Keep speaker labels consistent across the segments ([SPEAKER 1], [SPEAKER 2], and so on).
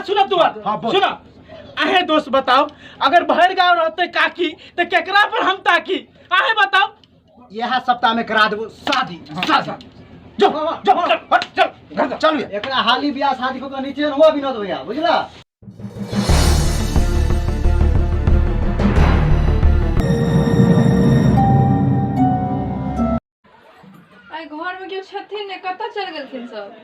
[SPEAKER 1] बात सुनब तू बात।
[SPEAKER 2] हाँ, बोल।
[SPEAKER 1] सुनो अहे दोस्त बताओ, अगर भर गाँव रहते काकी तो केकरा पर हम ताकी? अहे बताओ।
[SPEAKER 2] यह सप्ताह में करा देबो शादी। शादी
[SPEAKER 1] जो जो चल हट, चल घर जा।
[SPEAKER 2] चल।
[SPEAKER 3] एकरा हाली बियाह शादी को नीचे हुआ विनोद भैया, बुझला?
[SPEAKER 4] आइ घर में केओ छथिन ने? कतऽ चलि गेलखिन सब?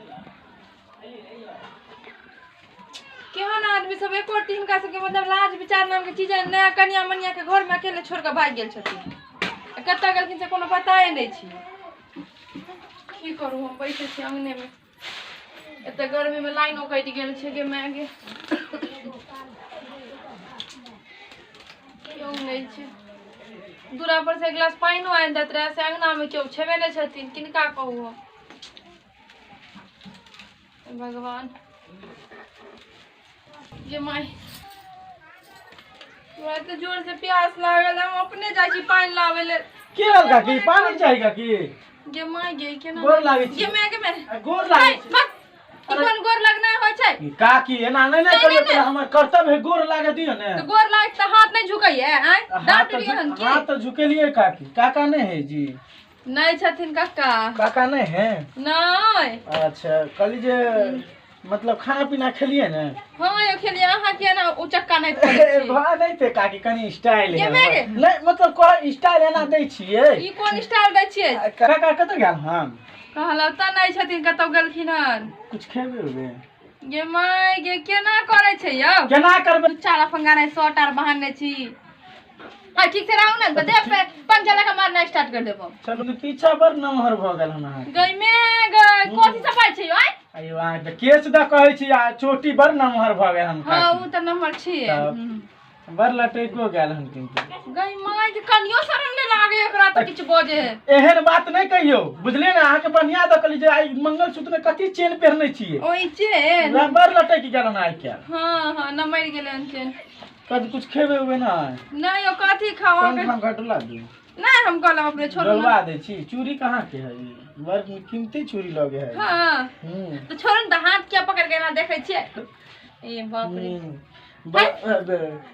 [SPEAKER 4] केहन आदमी सब, एको रत्ती हिनका सबके मतलब लाज विचार नाम के चीज नया कनिया मनिया के घर में अकेले छोड़ के भागि गेल छथिन। आ कतऽ गेलखिन से कोनो पताए नहि छै। की करू, हम बैसै छी अंगने में। एते गर्मी में लाइनो कटि गेल छै। गे माय गे, केओ नहि छै। दूरा पर से एक गिलास पानिओ आनि दैत रहै, से अंगना में केओ छेबे नहि छथिन। किनका कहू हम? हे भगवान, गे माय, हमरा एते जोर से प्यास लागल है, हम अपने जाइ छी पानि लाबै ले।
[SPEAKER 1] की भेल काकी? पानी चाही काकी?
[SPEAKER 4] गे माय गे, केना
[SPEAKER 1] गोर लागै छी।
[SPEAKER 4] गे माय, गे माय।
[SPEAKER 1] गोर लागै छी।
[SPEAKER 4] बस, ई कोन गोर लगनाइ होइ छै?
[SPEAKER 1] काकी, एना नहि ने
[SPEAKER 4] नहि,
[SPEAKER 1] करियौ।
[SPEAKER 4] नहि।
[SPEAKER 1] पहिले हमर कर्तव्य है, गोर लागे दियौ ने।
[SPEAKER 4] तऽ गोर लाग तऽ हाथ नहि झुकैया? आँय,
[SPEAKER 1] हाथ
[SPEAKER 4] डाँट
[SPEAKER 1] तऽ
[SPEAKER 4] दियौ हन की?
[SPEAKER 1] हाथ तऽ झुकेलियै काकी। काका नहि है जी?
[SPEAKER 4] नहि छथिन काका।
[SPEAKER 1] काका नहि है?
[SPEAKER 4] नहि।
[SPEAKER 1] अच्छा, कहली जे मतलब खाना पीना खेलियै ने?
[SPEAKER 4] हँ यौ, खेलियै। अहाँ किया ने उचक्का नहि करै छी?
[SPEAKER 1] भा नहि ते काकी, कनि स्टाइल है।
[SPEAKER 4] के मे गे?
[SPEAKER 1] नहि, मतलब कह स्टाइल एना दै छियै।
[SPEAKER 4] ई कोन स्टाइल दै छियै?
[SPEAKER 1] काका कतऽ गेल हन?
[SPEAKER 4] कहलहुँ तऽ नहि छथिन, कतौ गेलखिन हन।
[SPEAKER 1] कुछ खेबै उबे?
[SPEAKER 4] गे माय गे, केना करै छै यौ?
[SPEAKER 1] केना करबै?
[SPEAKER 4] चारा फंगा नहि, शर्ट आर बहाने छी। आ ठीक से रहू ने तऽ देह पे पंखा लगा मारना स्टार्ट कर देबो।
[SPEAKER 1] चलू, पीछा बड़ नमहर भऽ गेल हन अहाँके।
[SPEAKER 4] गई में गई, कोथी सफाइ छै यौ? आँय?
[SPEAKER 1] आइयो अहाँके केस दऽ कहै छी, आ चोटी बड़ नमहर भऽ गेल हन।
[SPEAKER 4] हँ,
[SPEAKER 1] काकी।
[SPEAKER 4] ओ तऽ नम्बर छियै।
[SPEAKER 1] तब बड़ लटको गेल हन किन्तु।
[SPEAKER 4] गई माय के, कनियो शरम नहि लागे एकरा तऽ किछु बजे है।
[SPEAKER 1] एहन बात नहि कहियौ, बुझलियै ने? अहाँके बढ़िया दऽ कहली जे आइ मंगलसूत्र मे कथी चेन पहिरने छियै?
[SPEAKER 4] ओहि चेन।
[SPEAKER 1] बड़ लटकि गेल हन आइ काल्हि।
[SPEAKER 4] हँ हँ, नमरि गेलै हन चेन।
[SPEAKER 1] कथी कुछ खेबै उबै नहि?
[SPEAKER 4] नहि यौ, कथी खाओ?
[SPEAKER 1] पंखा उंखा डोला दू?
[SPEAKER 4] नहि, हम कहलहुँ अपने छोड़ू ने।
[SPEAKER 1] डोलवा दै छी। चूड़ी कहाँ के है ई? बड़ कीमती चूड़ी लगे है।
[SPEAKER 4] हँ।
[SPEAKER 1] हम्म।
[SPEAKER 4] तऽ छोड़ू ने, तऽ हाथ किया पकड़ के एना देखै छियै? ए बाप रे।
[SPEAKER 1] हम्म। एना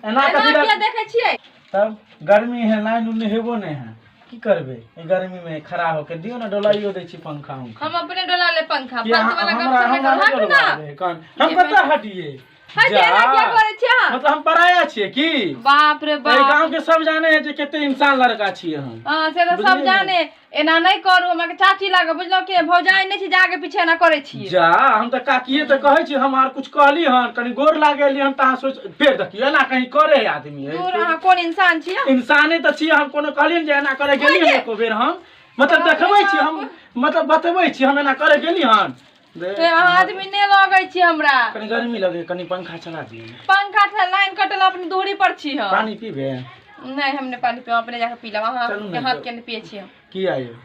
[SPEAKER 4] एना
[SPEAKER 1] कथी
[SPEAKER 4] किया देखै छियै?
[SPEAKER 1] तब गर्मी है, लाइन उन हेबो नहि है, की करबै ई गर्मी में खड़ा होके? दियौ ने, डोलाइयो दै छी पंखा उंखा।
[SPEAKER 4] हम अपने डोला ले पंखा।
[SPEAKER 1] कि
[SPEAKER 4] फालतू वाला गप
[SPEAKER 1] हमरा
[SPEAKER 4] सब नहि
[SPEAKER 1] हमरा
[SPEAKER 4] करू।
[SPEAKER 1] नहि
[SPEAKER 4] हटू
[SPEAKER 1] डोलवा
[SPEAKER 4] ना।
[SPEAKER 1] दे, कौन हम कतऽ हटिए?
[SPEAKER 4] हट, एना किया करै छियै अहाँ?
[SPEAKER 1] मतलब हम पराया छियै की?
[SPEAKER 4] बाप रे
[SPEAKER 1] एहि
[SPEAKER 4] बाप,
[SPEAKER 1] गांव के सब जाने है जे कते इंसान लड़का छियै हम।
[SPEAKER 4] हँ, से तऽ सब
[SPEAKER 1] बुझलियै ने?
[SPEAKER 4] जाने। एना नहि करू, हमरा के चाची लागब, बुझलहुँ कि? भौजाइ नहि छी जे आगे पीछे एना करै छियै।
[SPEAKER 1] जा, हम तऽ काकिए तऽ कहै छी, हम आर कुछ कहली हन? कनि गोर लागेली हन तऽ अहाँ सोच फेर देखियौ, एना कहीं करे है आदमी? है
[SPEAKER 4] दूर, अहाँ कोन इंसान छियै?
[SPEAKER 1] इंसाने तऽ छियै हम। कोनो कहलियन जे एना करे गेली हन एको बेर हम? मतलब
[SPEAKER 4] बाप रे
[SPEAKER 1] देखबै छी
[SPEAKER 4] बाप।
[SPEAKER 1] हम, मतलब बतबै छी, हम एना करे गेली हन?
[SPEAKER 4] से अहाँ आदमी नहि लगै छी हमरा।
[SPEAKER 1] कनि गर्मी लगे, कनि पंखा चला दियौ।
[SPEAKER 4] पंखा से लाइन कटल, अपने दूरी पर छी हम।
[SPEAKER 1] पानी पीबे?
[SPEAKER 4] नहि, हम नहि पानी पीब, अपने जाके पी लेब। अहाँ
[SPEAKER 1] चलू ने
[SPEAKER 4] के हाथ
[SPEAKER 1] तऽ।
[SPEAKER 4] के नहि पियै छी हम।
[SPEAKER 1] की आयो?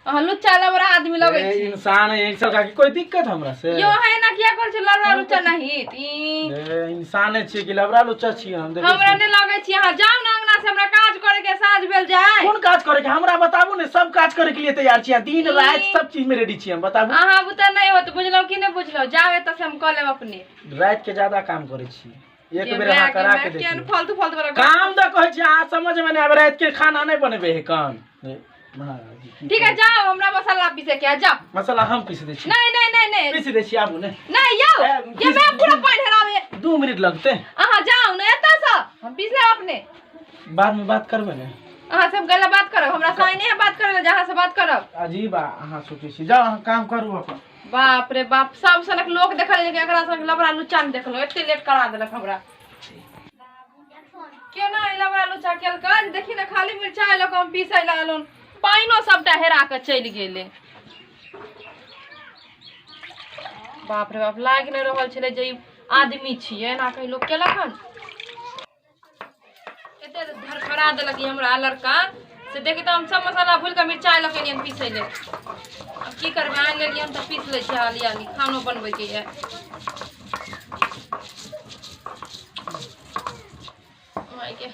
[SPEAKER 4] अहाँ लुच्चा लबड़ा आदमी लगै
[SPEAKER 1] ए,
[SPEAKER 4] छी।
[SPEAKER 1] इंसान है एक साल, कोई दिक्कत हमरा से?
[SPEAKER 4] यो है ना, किया करै छी लबड़ा लुच्चा नहीं ई?
[SPEAKER 1] ए, इंसाने छियै कि लबड़ा लुच्चा छियै हम? देखै
[SPEAKER 4] हमरा
[SPEAKER 1] छी।
[SPEAKER 4] नहि लगै छी। अहाँ जाउ ने अंगना से, हमरा काज करे के, साँझ भेल जाय।
[SPEAKER 1] कोन काज करे के हमरा बताबू ने, सब काज करे के लिए तैयार छियै, दिन
[SPEAKER 4] ई।
[SPEAKER 1] राति सब चीज में रेडी छियै हम, बताबू।
[SPEAKER 4] अहाँ बुते नहि होत, बुझलहुँ कि नहि बुझलहुँ? जाउ एतऽ से, हम कऽ लेब अपने।
[SPEAKER 1] राति के ज्यादा काम करे छी, एक
[SPEAKER 4] जे
[SPEAKER 1] बेर अहाँ
[SPEAKER 4] माय के
[SPEAKER 1] करा
[SPEAKER 4] माय,
[SPEAKER 1] के
[SPEAKER 4] केहन
[SPEAKER 1] देखियौ।
[SPEAKER 4] फालतू फालतू वाला गप।
[SPEAKER 1] काम तऽ कहै छी अहाँ समझ में नहि आबै, राति के खाना नहि बनेबै है कान। ए, महाराज जी, की
[SPEAKER 4] ठीक है,
[SPEAKER 1] करै?
[SPEAKER 4] जाओ, हमरा मसाला पीसे के है, जाओ।
[SPEAKER 1] मसाला हम पीस दै छी।
[SPEAKER 4] नहीं नहीं नहीं नहीं।
[SPEAKER 1] पीस दै छी, आबू ने।
[SPEAKER 4] नहीं यौ।
[SPEAKER 1] ए,
[SPEAKER 4] ये मैं पूरा पानि हेराबे।
[SPEAKER 1] 2 मिनट लगते।
[SPEAKER 4] अहाँ जाओ ने एतऽ से, हम पीस लेब अपने।
[SPEAKER 1] बाद में बात करबै ने।
[SPEAKER 4] अहाँ से हम गलत बात करब? हमरा साइने है बात करब जे अहाँ से बात करब।
[SPEAKER 1] अजीब आ अहाँ सोचै छी। जाउ, अहाँ काम करू अपन।
[SPEAKER 4] बाप रे बाप, सब सनक लोक देखल लेकिन एकरा सनक लबड़ा लुच्चा नहि देखलहुँ। एते लेट करा देलक हमरा। केना ई लबड़ा लुच्चा केलकै जे देखी ने, खाली मिरचाइ लऽ कऽ हम पीसै लागलहुँ, पानिओ सबटा हेरा कऽ चलि गेलै। बाप रे बाप, लागि नहि रहल छलै जे ई आदमी छियै। एना कहीं लोक केलक हन? एते धरफड़ा देलक ई हमरा लड़का से। देखी तऽ हम सब मसाला भूलि कऽ मिरचाइ लऽ कऽ एलियनि पीसै लए। आब की करबै, आनि लेलियनि तऽ पीस लै छियै हाली हाली, खानो बनबैके यऽ। मायके,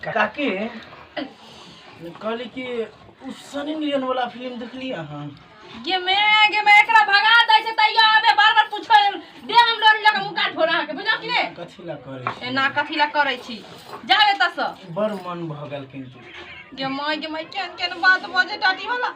[SPEAKER 1] काकी कहली कि उ सनी लियोन वाला फिल्म देखली अहाँ?
[SPEAKER 4] गे मैं, गे मैं, एकरा भगा दै छै तैयो आबे बार बार पूछै। देब हम लोरी लगा मुँह काट फोड़ अहाँके, बुझलौ कि नहि?
[SPEAKER 1] कथी ला करै छी?
[SPEAKER 4] एना कथी ला करै छी? जाब एतऽसँ।
[SPEAKER 1] बड़ मन भऽ गेल किन्तु।
[SPEAKER 4] गे माय, गे माय, केहन केहन बात बजै टाटी वाला।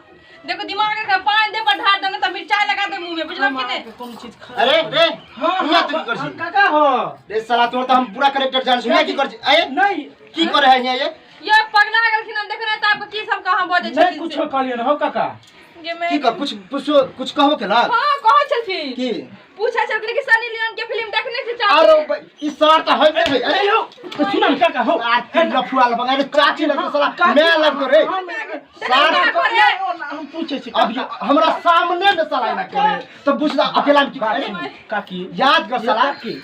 [SPEAKER 4] देखो, दिमाग के पानि दे पर ढार दे, तऽ मिरचाई लगा दे मुँह में, बुझलौ कि नहि?
[SPEAKER 1] अहाँके कोनो चीज खराब
[SPEAKER 3] अरे रे।
[SPEAKER 1] हाँ।
[SPEAKER 3] हियाँ
[SPEAKER 1] हाँ।
[SPEAKER 3] तू की कर छी?
[SPEAKER 1] काका हो।
[SPEAKER 3] रे साला, तोर तऽ हम पूरा करेक्टर जान छी। हियाँ की कर छी? ए,
[SPEAKER 1] नहीं।
[SPEAKER 3] की करे है हियाँ ये?
[SPEAKER 4] ये पगला गेलखिन हन, देखने तऽ आपके की सब कहाँ बजै
[SPEAKER 1] नहीं
[SPEAKER 4] छथिन।
[SPEAKER 1] कुछो कहलियै हो काका।
[SPEAKER 4] गे मैं।
[SPEAKER 3] की कर कुछ पूछो, कुछ कहबो केला?
[SPEAKER 4] हाँ, कहै छलखिन।
[SPEAKER 3] की?
[SPEAKER 4] पूछै छलखिन कि सनी लियोन के फिल्म देखने छी
[SPEAKER 3] आरो
[SPEAKER 4] चाची?
[SPEAKER 3] ई सार तऽ होइते है। अरे
[SPEAKER 1] हो सुन ने काका हो।
[SPEAKER 3] सार तीन लफुआ लफंगा रे, चाची लग साला मैं लग रे। सार
[SPEAKER 1] हम पूछै छी।
[SPEAKER 3] अब हमरा सामने में साला एना करे तो बुझला अकेला में की अरे
[SPEAKER 1] काकी।
[SPEAKER 3] याद कर साला।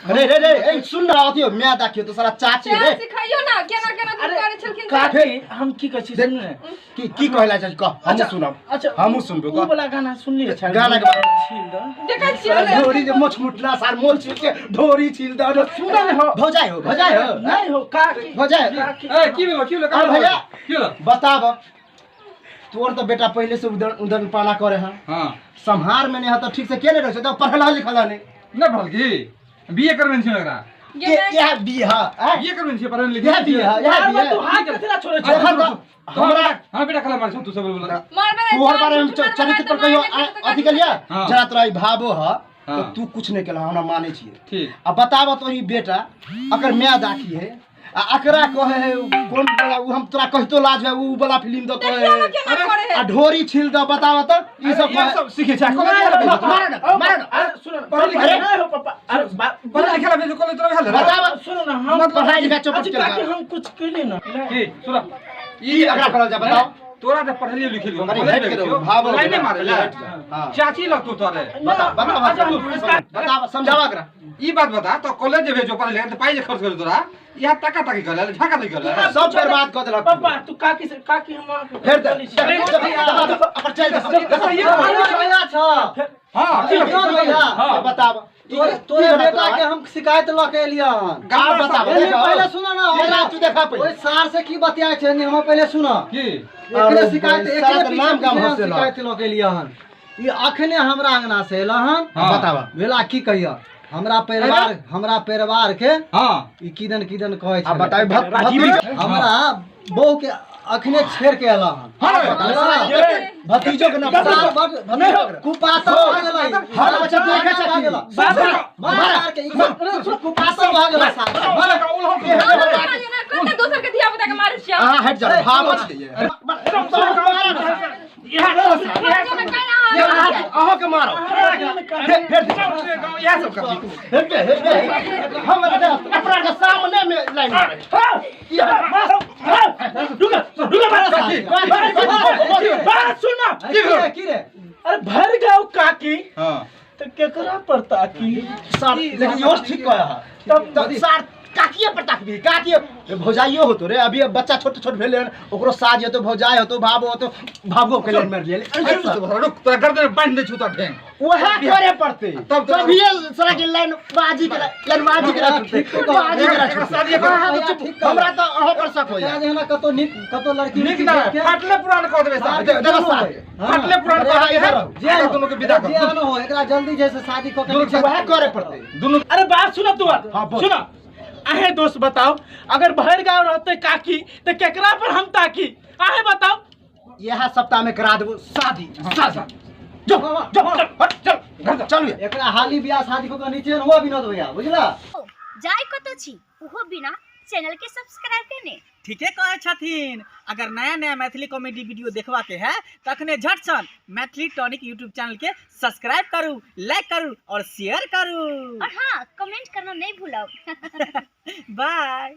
[SPEAKER 3] रे रे रे, ए सुन ना, अथी मैं देखियो तो साला चाची
[SPEAKER 4] से
[SPEAKER 3] रे।
[SPEAKER 4] सिखाइयो ना, केना केना तुम करै छलखिन से।
[SPEAKER 1] काकी, हम की कहै छी, सुनू ने।
[SPEAKER 3] की की कहला छै कह, हम सुनब।
[SPEAKER 1] अच्छा।
[SPEAKER 3] हमहूँ सुनबो
[SPEAKER 1] उ
[SPEAKER 3] कह।
[SPEAKER 1] वाला गाना सुनलियै छै?
[SPEAKER 3] गाना के बारे-
[SPEAKER 1] छील दऽ।
[SPEAKER 4] देखै छियै ने।
[SPEAKER 3] ढोरी जे मोछ मुटला सार मोछ के ढोरी छील दऽ।
[SPEAKER 1] सुन ने हो।
[SPEAKER 3] भौजाई हो, भौजाई हो।
[SPEAKER 1] नहीं हो काकी।
[SPEAKER 3] भौजाई।
[SPEAKER 1] काकी।
[SPEAKER 5] ए, की भेलो, की भेलो?
[SPEAKER 3] अरे भैया।
[SPEAKER 5] की भेलो?
[SPEAKER 3] बताब, तोर तो बेटा पहले से उधर उधर पाला करे है।
[SPEAKER 5] हाँ।
[SPEAKER 3] सम्हार में नहीं है तो ठीक से के नहीं रहे तो पढ़ल लिखल नहीं।
[SPEAKER 5] नहि पढ़ल की? बीए करबे छै एकरा।
[SPEAKER 4] गे
[SPEAKER 3] के
[SPEAKER 4] मैं।
[SPEAKER 3] यह बी है हैं?
[SPEAKER 5] बीए करबे छै, पढ़ल लिखल।
[SPEAKER 3] यह बी है, यह
[SPEAKER 1] बार
[SPEAKER 3] बी
[SPEAKER 1] बार
[SPEAKER 3] है।
[SPEAKER 1] तू हाथ कथी ला छोड़ै छै?
[SPEAKER 3] देखन तो हमरा
[SPEAKER 5] हमरा बेटा खला मारै छौ तू सब बोला।
[SPEAKER 4] मारबे नहि,
[SPEAKER 3] तोहर बारे में
[SPEAKER 4] चार
[SPEAKER 3] चरित्र पर
[SPEAKER 4] मारबे
[SPEAKER 3] कहियो
[SPEAKER 4] नहि, तऽ
[SPEAKER 3] अथी के लिए
[SPEAKER 5] हाँ।
[SPEAKER 3] जरा तोरा ई भावो है तो
[SPEAKER 5] हाँ।
[SPEAKER 3] तू कुछ नहीं केला, हमरा मानै छियै।
[SPEAKER 5] ठीक।
[SPEAKER 3] आ बताब, तोरी बेटा अकर my दाखी है आ अकरा कहे है उ कोन वाला उ, हम तोरा कहितो लाज है, उ वाला फिल्म तो कहे
[SPEAKER 4] देखियौ ने
[SPEAKER 3] है।
[SPEAKER 4] केना करे है।
[SPEAKER 3] आ ढोरी छील द, बताब त ई सब
[SPEAKER 5] ई सब सीखे छै कॉलेज।
[SPEAKER 1] नहीं,
[SPEAKER 5] मारे
[SPEAKER 1] पापा,
[SPEAKER 3] मारो ना, मारो ना।
[SPEAKER 1] अरे सुनो ना,
[SPEAKER 5] पढ़ल लिखल
[SPEAKER 1] अरे नहीं हो पापा, अरे
[SPEAKER 5] पढ़ल लिखल भेजो कॉलेज तोरा भेल रे।
[SPEAKER 3] बताब।
[SPEAKER 1] सुनो ना, हम
[SPEAKER 3] पढ़ाई लिखाई चौपट
[SPEAKER 1] अच्छा,
[SPEAKER 3] केलका।
[SPEAKER 1] काकी, हम कुछ केली ना नहीं।
[SPEAKER 5] की सुन।
[SPEAKER 3] ई अकरा करल जा, बताओ।
[SPEAKER 5] तोरा तऽ पढ़लियो लिखलियो।
[SPEAKER 3] अरे हट के रहो, भावो
[SPEAKER 5] लाइने मारे ला।
[SPEAKER 3] हाँ।
[SPEAKER 5] चाची लगतो तोरे।
[SPEAKER 3] बता बता।
[SPEAKER 1] अच्छा,
[SPEAKER 3] बता, समझावा अकरा।
[SPEAKER 5] ई बात बता तो, कॉलेज जे भेजो पढ़े लिखे तऽ पाइ जे खर्च करे तोरा यहाँ ताका ताकी करले, झाका ताकी करले।
[SPEAKER 3] सब बर्बाद कऽ देलक।
[SPEAKER 1] पापा, तू काकी से, काकी, हम अहाँके
[SPEAKER 3] फेर दे।
[SPEAKER 1] बोलै छी।
[SPEAKER 3] अकर चल दे।
[SPEAKER 2] भैया छ।
[SPEAKER 5] हाँ, की
[SPEAKER 2] विनोद भैया।
[SPEAKER 5] हाँ।
[SPEAKER 3] बताब।
[SPEAKER 2] तोरे तोरे बेटा के हम शिकायत लऽ के एलियै हन।
[SPEAKER 3] आप बताब।
[SPEAKER 2] एली, पहिले सुन ना।
[SPEAKER 3] ये तू देखा
[SPEAKER 2] ओहि
[SPEAKER 3] पहिले।
[SPEAKER 2] सार से की बतियाइ छै ने, हमरा पहिले सुन।
[SPEAKER 5] की?
[SPEAKER 2] एकरे शिकायत,
[SPEAKER 3] अरे,
[SPEAKER 2] एकरे
[SPEAKER 3] सारा तऽ
[SPEAKER 2] पीछे
[SPEAKER 3] नाम गाम
[SPEAKER 2] पीछे हम
[SPEAKER 3] हँसेलक।
[SPEAKER 2] शिकायत लऽ के एलियै हन। ई अखने हमरा अंगना से एल हन।
[SPEAKER 5] हाँ।
[SPEAKER 3] बताब।
[SPEAKER 2] भेला की कहिया, हमरा परिवार, हमरा परिवार के
[SPEAKER 5] हाँ।
[SPEAKER 2] ई किदन किदन कहै
[SPEAKER 3] आ
[SPEAKER 2] छै।
[SPEAKER 3] बताबी
[SPEAKER 2] हमरा बहू के अखने छेड़ के एल हन।
[SPEAKER 5] हाँ।
[SPEAKER 3] भतीजो के नाम
[SPEAKER 2] सार बड कुपातर भऽ गेलै।
[SPEAKER 3] हर बच्चा देखै छै की?
[SPEAKER 1] बाबा।
[SPEAKER 2] मार के ई कुपातर भऽ गेलै सार।
[SPEAKER 4] कते दोसर के धिया पुता के मारै छियै?
[SPEAKER 3] अहाँ हट जाओ, भावो छियै। अहाँ के मारो फेर फेर।
[SPEAKER 5] इएह सब करती।
[SPEAKER 3] हेबे हेबे, हम अपना के सामने में लाइन मारे।
[SPEAKER 1] रुक रुक, बात सुन ना।
[SPEAKER 2] की रे, की रे?
[SPEAKER 1] अरे भर गयो काकी।
[SPEAKER 5] हाँ।
[SPEAKER 1] तो केकरा पर ताकी?
[SPEAKER 3] सार लेकिन इहो ठीक कह है
[SPEAKER 1] तब
[SPEAKER 3] तब सार काकिए पर ताकबी, काकिए ए, भौजाइयो होतो रे। अभी बच्चा छोट छोट भेले हन, ओकरो साज हेतो, भौजाइ होतो, भाबो होतो, भाबो के लाइन मारि लिये।
[SPEAKER 5] अरे रुक, तोरा गर्दन में बांधि दै छौ तोरा ढेंग।
[SPEAKER 3] वएह करे पड़ते।
[SPEAKER 5] तब तो-
[SPEAKER 3] तभिए सारा के लाइन बाजी के लाइन बाजी के छूटते, बाजी के
[SPEAKER 5] एकरा शादी
[SPEAKER 3] छूटते। अहाँ तो चुप, हमरा तो अहाँ पर शक हो
[SPEAKER 2] एकरा
[SPEAKER 3] जाए।
[SPEAKER 2] जे है ना कतौ नीक कतौ लड़की
[SPEAKER 5] नीक ना
[SPEAKER 2] देख के-
[SPEAKER 5] फाटले पुरान कऽ देबै सार।
[SPEAKER 3] देखो सार।
[SPEAKER 5] फाटले पुरान कऽ
[SPEAKER 3] अरे
[SPEAKER 5] देबै।
[SPEAKER 3] इधर आउ।
[SPEAKER 2] जे
[SPEAKER 5] एकरा दुनू के विदा
[SPEAKER 2] जे
[SPEAKER 5] कर।
[SPEAKER 2] हन हो, एकरा जल्दी जे से शादी कऽ के
[SPEAKER 5] दुनू
[SPEAKER 2] नीचे-
[SPEAKER 3] वएह करे पड़ते।
[SPEAKER 5] दुनू।
[SPEAKER 1] अरे बात सुनो तू।
[SPEAKER 3] हाँ, बोल।
[SPEAKER 1] सुनो अहे दोस्त, बताओ अगर भर गाँव रहते काकी तो केकरा पर हम ताकी? अहे बताओ।
[SPEAKER 3] यह सप्ताह में करा देबो शादी, शादी। जो जो, हट, चल घर जा, चल।
[SPEAKER 2] एकरा हाली बियाह शादी कऽ के नीचे हुआ विनोद भैया, बुझला?
[SPEAKER 6] जाय कतौ छी ओहो बिना चैनल के सब्सक्राइब केने?
[SPEAKER 7] ठीके कहै छथिन। अगर नया नया मैथिली कॉमेडी वीडियो देखबाके है तखने झटसन मैथिली टॉनिक यूट्यूब चैनल के सब्सक्राइब करू, लाइक करू और शेयर करू।
[SPEAKER 6] और हाँ, कमेंट करना नहीं भूलब।
[SPEAKER 7] बाय।